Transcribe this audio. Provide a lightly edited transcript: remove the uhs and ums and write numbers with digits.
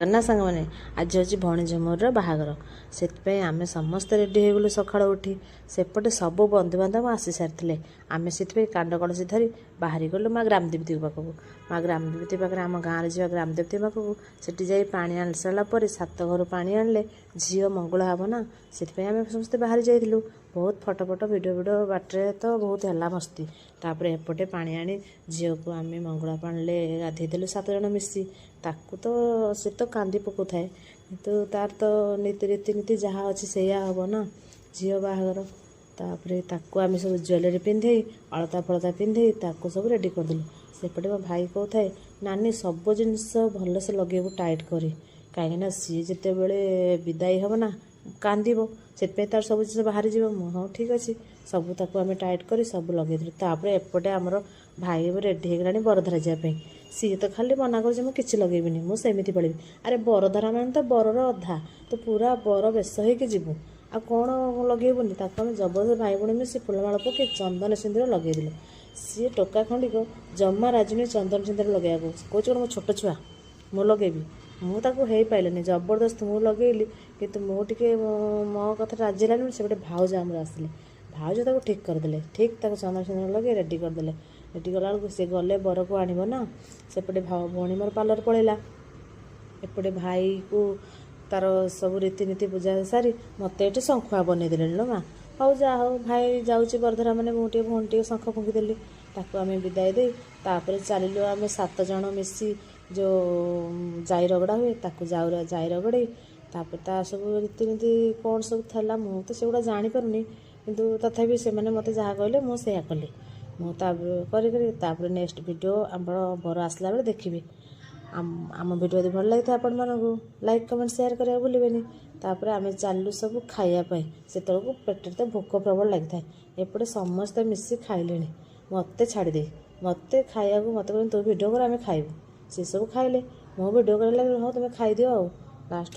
ନା ସାଙ୍ଗମାନେ, ଆଜି ହେଉଛି ଭଣଜା ମୋର ବାହାଘର। ସେଥିପାଇଁ ଆମେ ସମସ୍ତେ ରେଡ଼ି ହେଇଗଲୁ ସକାଳୁ ଉଠି। ସେପଟେ ସବୁ ବନ୍ଧୁବାନ୍ଧବ ଆସି ସାରିଥିଲେ। ଆମେ ସେଥିପାଇଁ କାଣ୍ଡ କଳସୀ ଧରି ବାହାରି ଗଲୁ ମା ଗ୍ରାମଦେବତୀ ପାଖକୁ। ମା ଗ୍ରାମଦେବତୀ ପାଖରେ, ଆମ ଗାଁରେ ଯିବା ଗ୍ରାମଦେବତୀ ପାଖକୁ, ସେଠି ଯାଇ ପାଣି ଆଣି ସାରିଲା ପରେ, ସାତ ଘରୁ ପାଣି ଆଣିଲେ ଝିଅ ମଙ୍ଗଳ ହେବ ନା, ସେଥିପାଇଁ ଆମେ ସମସ୍ତେ ବାହାରି ଯାଇଥିଲୁ। ବହୁତ ଫଟୋ ଫଟୋ, ଭିଡ଼ିଓ ଭିଡ଼ିଓ, ବାଟରେ ତ ବହୁତ ହେଲା ମସ୍ତି। ତାପରେ ଏପଟେ ପାଣି ଆଣି ଝିଅକୁ ଆମେ ମଙ୍ଗଳା ପାଣିରେ ଗାଧେଇ ଦେଲୁ ସାତ ଜଣ ମିଶି। ତାକୁ ତ ସେ ତ କାନ୍ଦି ପକାଉଥାଏ, କିନ୍ତୁ ତାର ତ ନୀତି ରୀତିନୀତି ଯାହା ଅଛି ସେଇଆ ହେବ ନା, ଝିଅ ବାହାଘର। ତାପରେ ତାକୁ ଆମେ ସବୁ ଜୁଏଲାରୀ ପିନ୍ଧେଇ, ଅଳତା ଫଳତା ପିନ୍ଧେଇ ତାକୁ ସବୁ ରେଡ଼ି କରିଦେଲୁ। ସେପଟେ ମୋ ଭାଇ କହୁଥାଏ, ନାନୀ, ସବୁ ଜିନିଷ ଭଲସେ ଲଗେଇବୁ ଟାଇଟ୍ କରି, କାହିଁକିନା ସିଏ ଯେତେବେଳେ ବିଦାୟୀ ହେବ ନା କାନ୍ଦିବ, ସେଥିପାଇଁ ତାର ସବୁ ଜିନିଷ ବାହାରିଯିବ। ମୁଁ ହଉ ଠିକ୍ ଅଛି, ସବୁ ତାକୁ ଆମେ ଟାଇଟ୍ କରି ସବୁ ଲଗେଇଦେଲୁ। ତାପରେ ଏପଟେ ଆମର ଭାଇ ଏବେ ରେଡ଼ି ହେଇଗଲାଣି ବରଧାରା ଯିବା ପାଇଁ। ସିଏ ତ ଖାଲି ମନା କରୁଛି, ମୁଁ କିଛି ଲଗେଇବିନି, ମୁଁ ସେମିତି ପଳେଇବି। ଆରେ, ବରଧାରା ମାନେ ତ ବରର ଅଧା, ତୁ ପୁରା ବର ବେଶ ହେଇକି ଯିବୁ, ଆଉ କ'ଣ ଲଗେଇବୁନି? ତାକୁ ଆମେ ଜବରଦସ୍ତ ଭାଇ ଭଉଣୀ ମିଶି ଫୁଲମାଳ ପକେଇ ଚନ୍ଦନ ସିନ୍ଦୁର ଲଗେଇଦେଲୁ। ସିଏ ଟୋକା ଖଣ୍ଡିକ ଜମା ରାଜି ନୁହେଁ ଚନ୍ଦନ ସିନ୍ଦୁର ଲଗେଇବାକୁ। କହୁଛି କ'ଣ ମୁଁ ଛୋଟ ଛୁଆ, ମୁଁ ଲଗେଇବି? ମୁଁ ତାକୁ ହେଇପାରିଲିନି, ଜବରଦସ୍ତ ମୁଁ ଲଗେଇଲି। କିନ୍ତୁ ମୁଁ ଟିକେ ମୋ କଥା ରାଜି ହେଲାନି। ସେପଟେ ଭାଉଜ ଆମର ଆସିଲେ, ଭାଉଜ ତାକୁ ଠିକ୍ କରିଦେଲେ, ଠିକ୍ ତାକୁ ଚନ୍ଦନ ସିନ୍ଦୁର ଲଗେଇ ରେଡ଼ି କରିଦେଲେ। ରେଡ଼ି କଲାବେଳକୁ ସେ ଗଲେ ବରକୁ ଆଣିବ ନା। ସେପଟେ ଭଉଣୀ ମୋର ପାର୍ଲର ପଳେଇଲା। ଏପଟେ ଭାଇକୁ ତାର ସବୁ ରୀତିନୀତି ପୂଜା ସାରି ମୋତେ ଏଠି ଶଙ୍ଖୁଆ ବନେଇ ଦେଲେଣି ଲୋ ମା। ହଉ, ଯାହା ହଉ, ଭାଇ ଯାଉଛି ବରଧରା ମାନେ ମୁଁ ଟିକେ ଭଉଣୀ ଟିକେ ଶଙ୍ଖ ଫୁଙ୍କିଦେଲି। ତାକୁ ଆମେ ବିଦାୟ ଦେଇ ତାପରେ ଚାଲିଲୁ ଆମେ ସାତ ଜଣ ମିଶି, ଯେଉଁ ଜାଇ ରଗଡ଼ା ହୁଏ, ତାକୁ ଜାଇ ରଗଡ଼େଇ ତାପରେ ତା ସବୁ ରୀତିନୀତି କ'ଣ ସବୁ ଥିଲା, ମୁଁ ତ ସେଗୁଡ଼ା ଜାଣିପାରୁନି, କିନ୍ତୁ ତଥାପି ସେମାନେ ମୋତେ ଯାହା କହିଲେ ମୁଁ ସେଇଆ କଲି। ମୁଁ ତାପରେ କରି କରି ତାପରେ ନେକ୍ସଟ ଭିଡ଼ିଓ ଆମର ବର ଆସିଲା ବେଳେ ଦେଖିବି। ଆମ ଭିଡ଼ିଓ ଯଦି ଭଲ ଲାଗିଥାଏ ଆପଣମାନଙ୍କୁ, ଲାଇକ୍, କମେଣ୍ଟ, ସେୟାର କରିବାକୁ ଭୁଲିବେନି। ତାପରେ ଆମେ ଚାଲିଲୁ ସବୁ ଖାଇବା ପାଇଁ। ସେତେବେଳକୁ ପେଟରେ ତ ଭୋକ ପ୍ରବଳ ଲାଗିଥାଏ। ଏପଟେ ସମସ୍ତେ ମିଶି ଖାଇଲେଣି ମୋତେ ଛାଡ଼ିଦେଇ। ମୋତେ ଖାଇବାକୁ ମୋତେ କୁହନ୍ତି, ତୁ ଭିଡ଼ିଓ କର, ଆମେ ଖାଇବୁ। ସେ ସବୁ ଖାଇଲେ, ମୁଁ ଭିଡ଼ିଓ କରିବାକୁ ଲାଗିଲି। ହଉ, ତୁମେ ଖାଇଦିଅ। ଆଉ ଲାଷ୍ଟ